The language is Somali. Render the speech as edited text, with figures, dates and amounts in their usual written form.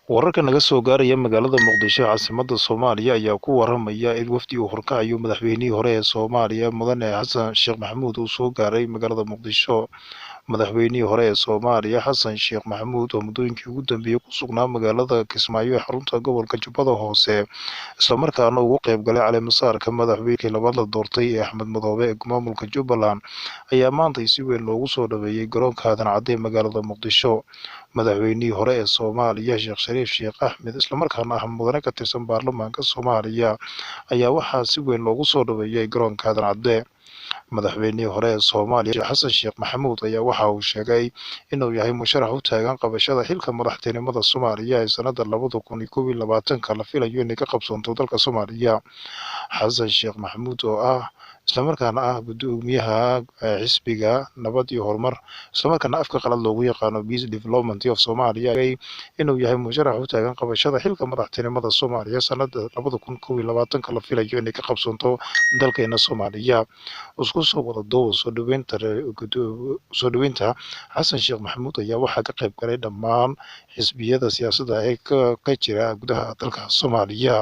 Wararka naga soo gaaraya magaalada Muqdisho, caasimadda Soomaaliya, ayaa ku waramaya in wafdi uu horkacayo madaxweynihii hore ee Soomaaliya, Mudane Xasan Sheekh Maxamuud, uu soo gaaray magaalada Muqdisho. Madaxweynihii hore ee Soomaaliya Xasan Sheekh Maxamuud, oo muddooyinkii ugu dambeeyey ku sugnaa magaalada Kismaayo ee xarunta gobolka Jubbada Hoose, islamarkaana ugu qayb galay caleemasaarka madaxweynekii labaad la doortay ee Axmed Madoobe ee maamulka Jubbaland, ayaa maanta si weyn loogu soo dhaweeyey garoonka Aadan Cadde ee magaalada Muqdisho. Madaxweynihii hore ee Soomaaliya Sheekh Shariif Sheekh Axmed, islamarkaana ah mudane ka tirsan baarlamaanka Soomaaliya, ayaa waxaa si weyn loogu soo dhaweeyey garoonka Aadan Cadde. Madaxweynihii hore ee Soomaaliya Xasan Sheekh Maxamuud ayaa waxa uu sheegay inuu yahay musharax u taagan qabashada xilka madaxtinimada Soomaaliya ee sanada 2021-ka la filayo inay ka qabsoonto dalka Soomaaliya. Xasan Sheekh Maxamuud, oo ah islamarkaana ah gudoomiyaha xisbiga Nabad iyo Horumar, islamarkaana afka qalad loogu yaqaano Peace Development of Somalia, inuu yahay musharax u taagan qabashada xilka madaxtinimada Soomaaliya sanada 2021-ka la filayo inay ka qabsoonto dalkeena Soomaaliya. Isku soo wada duuba, soo dhaweynta Xasan Sheekh Maxamuud ayaa waxaa ka qayb galay dhammaan xisbiyada siyaasadda ee ka jira gudaha dalka Soomaaliya.